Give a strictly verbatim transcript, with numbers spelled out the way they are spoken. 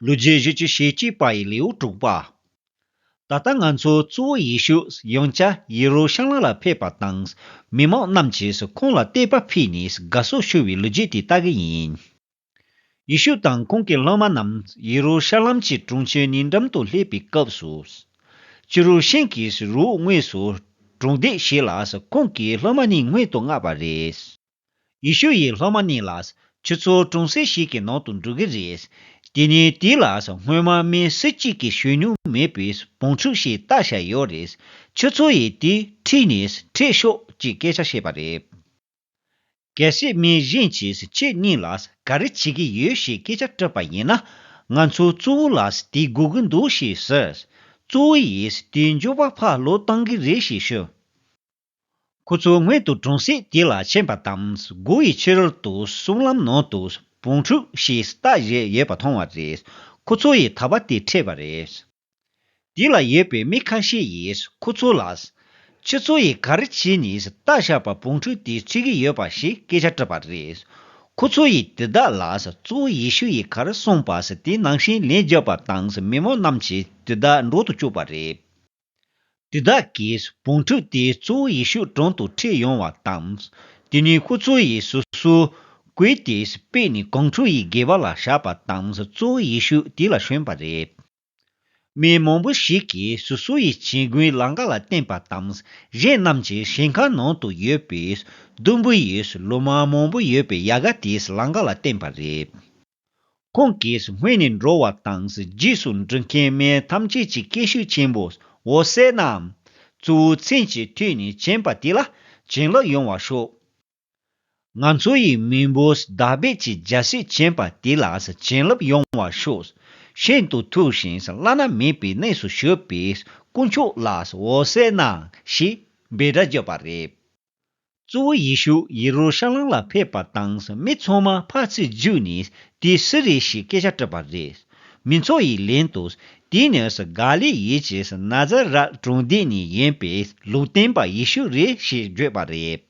ལོ་རྒྱུས་བཞི་བཅུ་ཞེ་གཅིག་པ་ཡི་ལེའུ་དྲུག་པ། ད་ལྟ་ང་ཚོ་གཙོ་བོ་ཡེ་ཤུ་ཡང་བསྐྱར་ཡེ་རུ་ཤ་ལམ་ལ་ཕེབས་པ་དང་། མི་མང་རྣམས་ཀྱིས་ཁོང་ལ་བསྟོད་པ་ཕུལ་ནས་དགའ་བསུ་ཞུ་བའི་ལོ་རྒྱུས་དེ་ལྟ་གི་ཡིན། ཡེ་ཤུ་དང་ཁོང་གི་སློབ་མ་རྣམས་ཡེ་རུ་ཤ་ལམ་གྱི་གྲོང་ཁྱེར་ཉེ་འགྲམ་དུ་སླེབས་པའི་སྐབས་སུ། ཕྱི་རུ་ཤིང་གི་རི་བོ་ངོས་སུ་གྲོང་སྡེ་ཞིག་ལ་ཁོང་གི་སློབ་མ་གཉིས་སྔོན་དུ་མངགས་པ་རེད། ཡེ་ཤུ་ཡིས་སློབ་མ་གཉིས་ལ། ཁྱོད་ཚོ་གྲོང་གསེབ་ཞིག་གི་ནང་དུ་འགྲོ་གི་རེད། དེ་ནས་དེ་ལ་སྔོན་མ་མི་སུ་གཅིག་གིས་གཞོན་ནུ་མེད་པའི་བོང་ཕྲུག་ཞིག་བཏགས་བཞག་ཡོད་རེད། ཁྱོད་ཚོ་ཡིས་དེ་ཁྲིད་ནས་ཁྲིད་ཤོག་ཅེས་སྐད་ཆ་བཤད་པ་རེད། གལ་སྲིད་མི་གཞན་གྱིས་ཁྱེད་གཉིས་ལ་ག་རེ་བྱེད་ཀྱི་ཡོད་ཞེས་སྐད་ཆ་དྲིས་པ་ཡིན་ན། ང་ཚོ་གཙོ་བོ་ལ་དེ་དགོས་ཀྱི་འདུག་ཞེས་ཟེར། གཙོ་བོ་ཡིས་དེ་མགྱོགས་པ་ཕར་ལོག་གཏང་གི་རེད་ཞེས་ཞུ། ཁོ་ཚོ་སྔོན་དུ་གྲོང་གསེབ་དེ་ལ་ཕྱིན་པ་དང་། སྒོ་ཡི་ཕྱི་རོལ་དུ་སྲང་ལམ་ནང་དུ་བོང་ཕྲུག་ཞིག་བཏགས་བཞག་ཡོད་པ་མཐོང་བ་རེད། ཁོ་ཚོ་ཡིས་ཐག་པ་དེ་ཁྲིད་པ་རེད། དེ་ལ་ཡོད་པའི་མི་ཁ་ཤས་ཡིས་ཁོ་ཚོ་ལ། ཁྱོད་ཚོ་ཡིས་ག་རེ་བྱས་ནས་བཏགས་བཞག་པ་བོང་ཕྲུག་དེ་ཁྲིད་ཀྱི་ཡོད་པ་ཞེས་སྐད་ཆ་དྲིས་པ་རེད། ཁོ་ཚོ་ཡིས་དེ་དག་ལ་གཙོ་བོ་ཡེ་ཤུ་ཡིས་ག་རེ་གསུངས་པ་དེ་ནང་བཞིན་ལན་བརྒྱབ་པ་དང་། མི་མང་རྣམས་ཀྱིས་དེ་དག་འགྲོ་དུ་བཅུག་པ་རེད། དེ་དག་གིས་བོང་ཕྲུག་དེ་གཙོ་བོ་ཡེ་ཤུ་དྲུང་དུ་ཁྲིད་ཡོང་བ་དང་། དེ་ནས་ཁོ་ཚོ་ཡིས་སོ་སོའི་གོས་དེ་སྤེལ་ནས་གངས་ཕྲུག་ཡི་སྒལ་པ་ལ་བཞག་པ་དང་། གཙོ་བོ་ཡེ་ཤུ་དེ་ལ་བྱོན་པ་རེད། མི་མང་པོ་ཞིག་གིས་སོ་སོ་ཡི་གྱེན་གོས་ལམ་ཁ་ལ་བསྟན་པ་དང་། གཞན་རྣམས་ཀྱིས་ཞིང་ཁ་ནང་དུ་ཡོད་པའི་ལྡུམ་བུ་ཡི་ལོ་མ་མང་པོ་ཡོད་པའི་ཡལ་ག་དེ་ལམ་ཁ་ལ་བསྟན་པ་རེད། ཁོང་གིས་སྔོན་ནས་འགྲོ་བ་དང་། རྗེས་སུ་འགྲོ་མཁན་མི་ཐམས་ཅད་ཀྱིས་སྐད་ཤུགས་ཆེན་པོས། འོ་ཟེར་ན། གཙོ་བོའི་མཚན་གྱིས་ཐོས་ནས་བྱོན་པ་དེ་ལ་བྱིན་རླབས་ཡོང་བར་ཤོག་ང་ཚོ་ཡི་མེས་པོ་དཱ་བིད་ཀྱི་རྒྱལ་སྲིད་བྱོན་པ་དེ་ལ་བྱིན་རླབས་ཡོང་བར་ཤོག་ཤིན་ཏུ་མཐུ་ཞིང་བླ་ན་མེད་པའི་གནས་སུ་བཞུགས་པའི་དཀོན་མཆོག་ལ་འོ་ཟེར་ན་ཞེས་འབོད་སྒྲ་བརྒྱབ་པ་རེད། གཙོ་བོ་ཡེ་ཤུ་ཡེ་རུ་ཤ་ལམ་ལ་ཕེབས་པ་དང་། མི་ཚང་མ་ཕར་ཚུར་རྒྱུགས་ནས་དེ་སུ་རེད་ཞེས་སྐད་ཆ་དྲིས་པ་རེད། མི་ཚོགས་ཡིས་ལན་དུ། དེ་ནི་ག་ལིལ་ཡུལ་གྱི་ན་ཛ་རད་གྲོང་སྡེ་ནས་ཡིན་པའི་ལུང་སྟོན་པ་ཡེ་ཤུ་རེད་ཞེས་བརྗོད་པ་རེད།